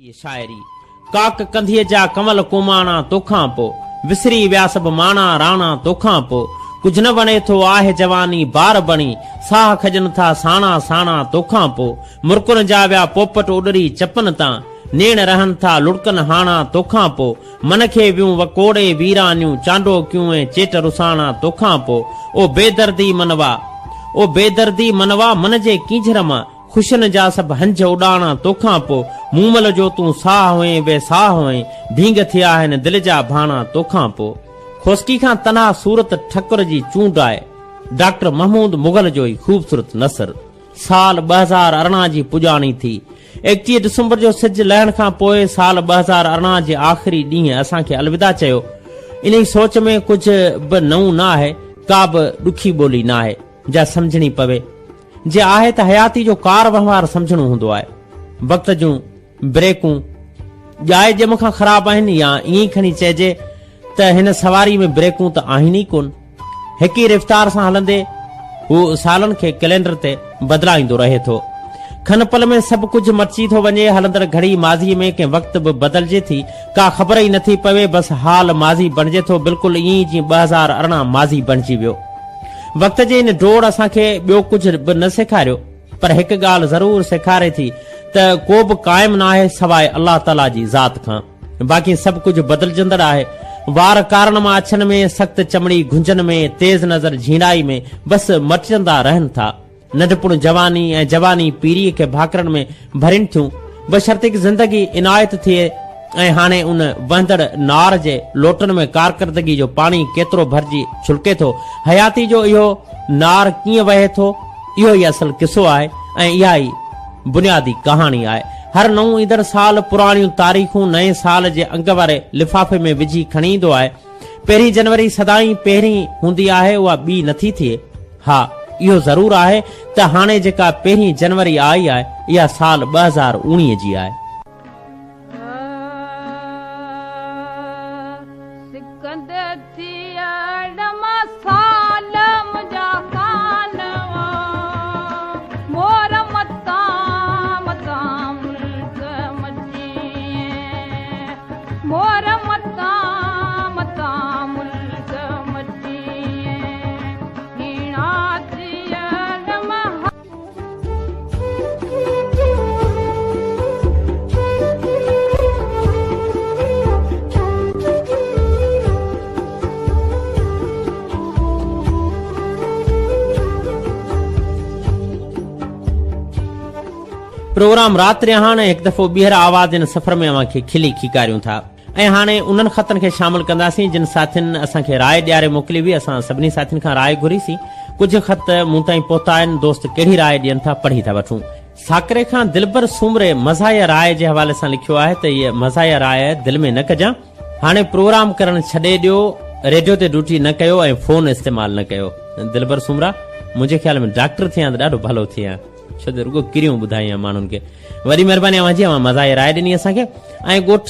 هيء شاعري، ڪاڪ ڪنڌيء جا ڪنول ڪوماڻا توکان پو، وسري ويا سڀ ماڻا راڻا توکان پو، ڪجهه نه وڻي ٿو آهه جواني بار بڻي، ساهه کڄن ٿا ساڻا ساڻا توکان پو، مرڪن جا ويا پوپٽ اڏري چپن تان، نيڻ رهن ٿا لڙڪن هاڻا توکان پو، من کي ويون وڪوڙي ويرانيون، چانڊوڪيون ۽ چيٽ رساڻا توکان پو، او بيدردي منوا، او بيدردي منوا من جي ڪينجهر مان، خوشين جا سڀ هنج اڏاڻا توکان پو، مومل جو تون ساهه هئين بي ساهه هئين، ڀينگ ٿيا آهن دل جا ڀاڻا توکان پو. کوسڪي کان تنها صورت ٺڪر جي چونڊ آهي، ڊاڪٽر محمود مغل جو هي خوبصورت نثر سال 2018 جي پڄاڻي ٿي. 31 ڊسمبر جو سج لهڻ کان پوء سال 2018 جي آخري ڏينهن اسان کي الوداع چيو. انهي سوچ ۾ ڪجهه به نئون نه آهي، ڪا به ڏکي ٻولي نه آهي، جا سمجهڻي پوي. جي آهي ته حياتي جو ڪار وهنوار سمجهڻو هوندو آهي. وقت جون بريڪون ڄائي ڄم کان خراب آهن يا ائين ئي کڻي چئجي ته هن سواري ۾ بريڪون ته آهن ئي ڪونه. هڪ ئي رفتار سان هلندي هو سالن کي ڪئلينڊر تي بدلائيندو رهي ٿو. کن پل ۾ سڀ ڪجهه مٽجي ٿو وڃي. هلندڙ گهڙي ماضي ۾ ڪنهن وقت به بدلجي ٿي. ڪا خبر ئي نٿي پوي. بس حال ماضي بڻجي ٿو. بلڪل ائين ئي جيئن 2018 ماضي بڻجي ويو. وقت جي ان ڊوڙ اسان کي ٻيو ڪجهه به نه سيکاريو پر هڪ ڳالهه ضرور سيکاري ٿي ته ڪو به قائم ناهي سواء الله تعاليٰ جي ذات کان. باقي سڀ ڪجهه بدلجندڙ آهي. وار ڪارن مان اڇن ۾، سخت چمڙي گهنجن ۾، تيز نظر جهيڻائي ۾ بس مٽجندا رهن ٿا. ننڍپڻ جواني ۽ جواني پيريء کي ڀاڪرن ۾ ڀرين ٿيون. بشرطيڪ زندگي عنايت ٿئي ۽ هاڻي ان وهندڙ نار جي لوٽن ۾ ڪارڪردگي جو پاڻي ڪيترو ڀرجي ڇلڪي ٿو، حياتي جو اهو نار ڪيئن وهي ٿو، اهو ئي اصل قصو آهي ۽ اها ئي بنيادي ڪهاڻي آهي. هر نئون ايندڙ سال پراڻيون تاريخون نئين سال جي انگ واري لفافي ۾ وجهي کڻي ايندو آهي. پهرين جنوري سدائين پهرين هوندي آهي، اها ٻي نٿي ٿئي. ها اهو ضرور آهي ته هاڻي جيڪا پهرين جنوري آئي آهي اها سال 2019 جي آهي. پروگرام رات رهاڻ ۽ هڪ دفعو ٻيهر آواز ان سفر ۾ اوهان کي کلي کيڪاريون ٿا. ۽ هاڻي انهن خطن کي شامل ڪنداسين جن ساٿين اسان کي راء ڏياري موڪلي هئي. اسان سڀني ساٿين کان راء گهري سين. ڪجهه خط مون تائين پهتا آهن. دوست ڪهڙي راء ڏين ٿا پڙهي ٿا وٺون. ساڪري کان دلبر سومري مزاحيه راء جي حوالي سان لکيو آهي ته هيء مزاحيه راء دل ۾ نه ڪجان. هاڻي پروگرام ڪرڻ ڇڏي ڏيو، ريڊيو تي ڊيوٽي نه ڪيو ۽ فون استعمال نه ڪيو. دلبر سومرا منهنجي خيال ۾ ڊاڪٽر ٿيان ته ڏاڍو ڀلو ٿئي ها. ڇو ته رڳو ڪريون ٻڌائي آهن ماڻهن کي. وڏي مهرباني اوهان جي اوهان مزاحيه راء ڏني اسان کي. ۽ ڳوٺ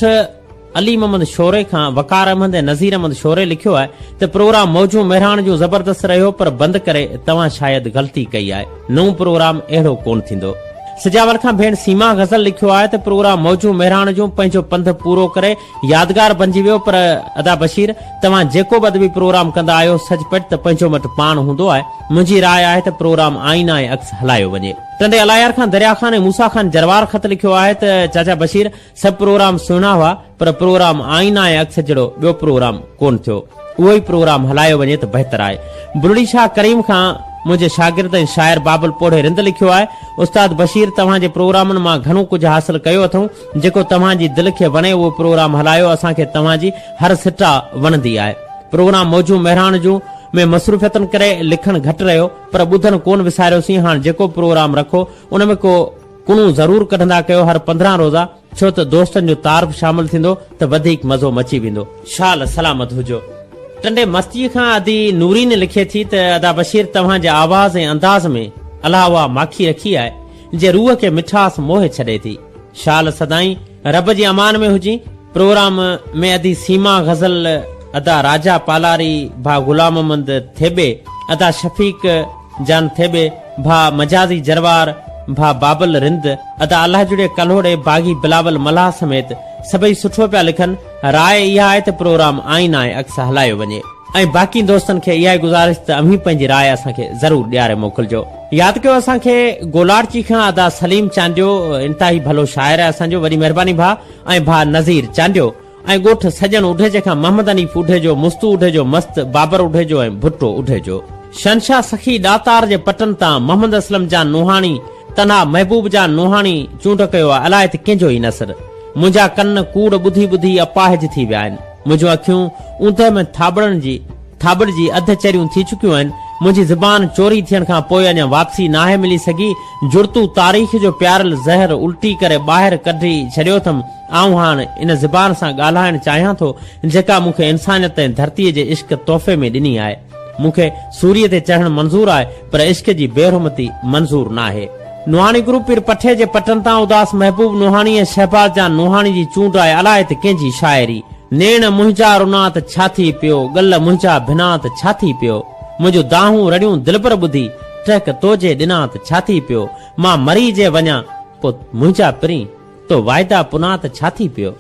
علي محمد شوري کان وقار احمد ۽ نظير احمد شوري لکيو آهي ته پروگرام موجون مهراڻ جون زبردست رهيو پر بند ڪري توهان شايد غلطي ڪئي آهي نئون پروگرام اهڙو ڪون ٿيندو. سجاول کان ڀيڻ سيما غزل لکيو آهي ته پروگرام موجون مهراڻ جون پنهنجو پنڌ پورو ڪري يادگار بنجي ويو پر ادا بشير توهان جيڪو به ادبي پروگرام ڪندا آهيو سچ پچ ته پنهنجو مٽ پاڻ هوندو آهي منهنجي راء آهي ته پروگرام آئينا ۽ عڪس هلايو وڃي. ٽنڊي الايار کان دريا خان ۽ موسيٰ خان جروار خط لکيو آهي ته چاچا بشير سڀ پروگرام سهڻا هئا پر پروگرام آئينا ۽ عڪس جهڙو ٻيو پروگرام ڪونه ٿيو اهو ئي پروگرام هلايو وڃي ته بهتر آهي. بلڙي شاهه ڪريم کان منهنجي شاگرد ۽ شاعر بابل پوڙهي رند لکيو آهي استاد بشير توهان جي پروگرامن مان گهڻو ڪجهه حاصل ڪيو اٿئون جيڪو توهان جي دل کي وڻي اهو پروگرام هلايو اسان کي توهان جي هر سٽا وڻندي آهي. پروگرام موجون مهراڻ جون ۾ مصروفيتن ڪري لکڻ گهٽ رهيو پر ٻڌڻ ڪون وساريوسين هاڻ جيڪو پروگرام رکو ان ۾ ڪو ڪڻو ضرور ڪڍندا ڪيو هر 15 روزا ڇو ته دوستن جو تعارف شامل ٿيندو ته وڌيڪ مزو مچي ويندو. شال سلامت هجو. ٽنڊي مستيء کان ادي نورين لکي ٿي ته ادا بشير توهان جي آواز ۽ انداز ۾ الله اها ماکي رکي آهي جي روح کي مٺاس موهي ڇڏي ٿي. شال سدائين رب جي امان ۾ هجين. پروگرام ۾ ادي سيما غزل، ادا راجا پالاري، ڀاء غلام محمد ٿيٻي، ادا شفيق جان ٿيٻي، ڀاء مجازي جروار، ڀاء بابل رند، ادا الله جڙي ڪلهوڙي، باغي بلاول ملاح سميت سڀئي سٺو پيا لکن، راء اها آهي ته پروگرام آئينا ۽ عڪس هلايو وڃي. ۽ باقي دوستن کي اها ئي گذارش ته اوهين پنهنجي راء اسان کي ضرور ڏياري موڪلجو. ياد ڪيو اسان کي گولاڙچي کان ادا سليم چانڊيو انتهائي ڀلو شاعر آهي اسان جو وڏي مهرباني ڀاء ۽ ڀاء نذير چانڊيو ۽ ڳوٺ سڄڻ اڍيجي کان محمد حنيف اڍيجو، مستو اڍيجو، مست، بابر اڍيجو ۽ ڀٽو اڍيجو. شھنشاھ سخي ڏاتار جي پٽن تان محمد اسلم جان نوحاڻي، تنھا محبوب جان نوحاڻي چونڊ ڪيو آ الائي ته ڪنھن جو ھي نثر. منھنجا ڪن ڪوڙ ٻڌي ٻڌي اپاھج ٿي ويا آھن. منھنجون اکيون اوندهه ۾ ٿاٻڙڻ جي ٿاٻڙجي اڌ چريون ٿي چڪيون آھن. منھنجي زبان چوري ٿيڻ کان پوء اڃا واپسي ناھي ملي سگھي. جڙتو تاريخ جو پيارل زهر الٽي ڪري ٻاهر ڪڍي ڇڏيو اٿم. آئون هاڻ ان زبان سان ڳالهائڻ چاهيان ٿو، جيڪا مون کي انسانيت ۽ ڌرتيء جي عشق تحفي ۾ ڏني آهي. مون کي سوريء تي چڙهڻ منظور آهي، پر عشق جي بيحرمتي منظور ناهي. نوحاڻي گروپ پير پٺي جي پٽن تان اداس محبوب نوحاڻي ۽ شهباز جان نوحاڻي جي چونڊ آهي الائي ته ڪنهن جي شاعري. نيڻ منهنجا رنا ته ڇا ٿي پيو، ڳل منهنجا ڀنا ته ڇا ٿي پيو. منهنجون دانهون رڙيون دلبر ٻڌي، ٽهڪ تو جي ڏنا ته ڇا ٿي پيو. مان مري جي وڃان، پوء منهنجا پرين. تو واعدا پنا ته ڇا ٿي پيو.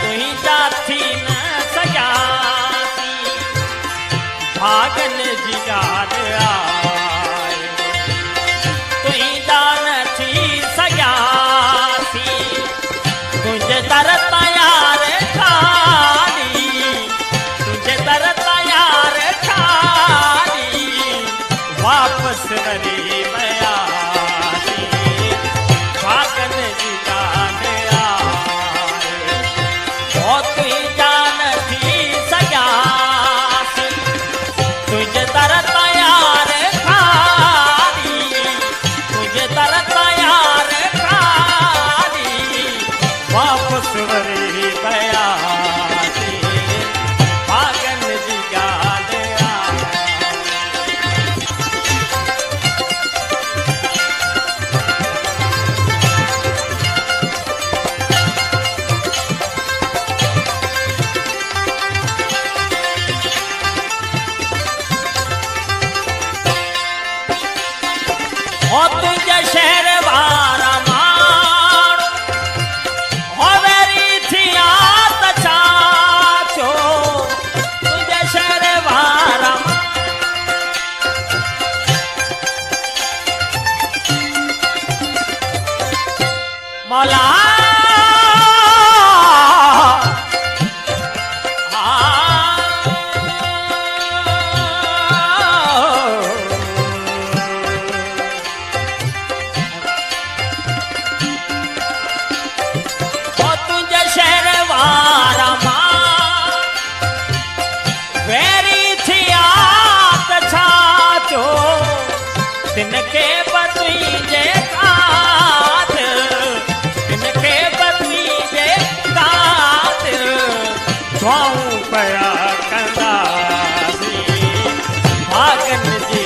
تنهنجا ٿي نه سگهياسين. ڀاڳن جي ڳالهه آهي، تنهنجا نه ٿي سگهياسين. تنهنجي در تان يار خالي، تنهنجي در تان يار خالي، واپس وري وياسين. ڀاڳن جي ڳالهه آهي. هو تنهنجا نه ٿي سگهياسين، تنهنجي در تان يار خالي، تنهنجي در تان يار خالي، واپس وري وياسين، ڀاڳن جي ڳالهه آهي. هو تنهنجي شهر وارا ماڻهو هو ويري ٿيا ته ڇا ٿيو تنهنجي شهر وارا مولا تنهنجي شهر وارا مان ويري ٿيا ته ڇا ٿيو تن کي به تنهنجي خاطر تن کي به تنهنجي خاطر دعائون پيا ڪنداسين ڀاڳن جي.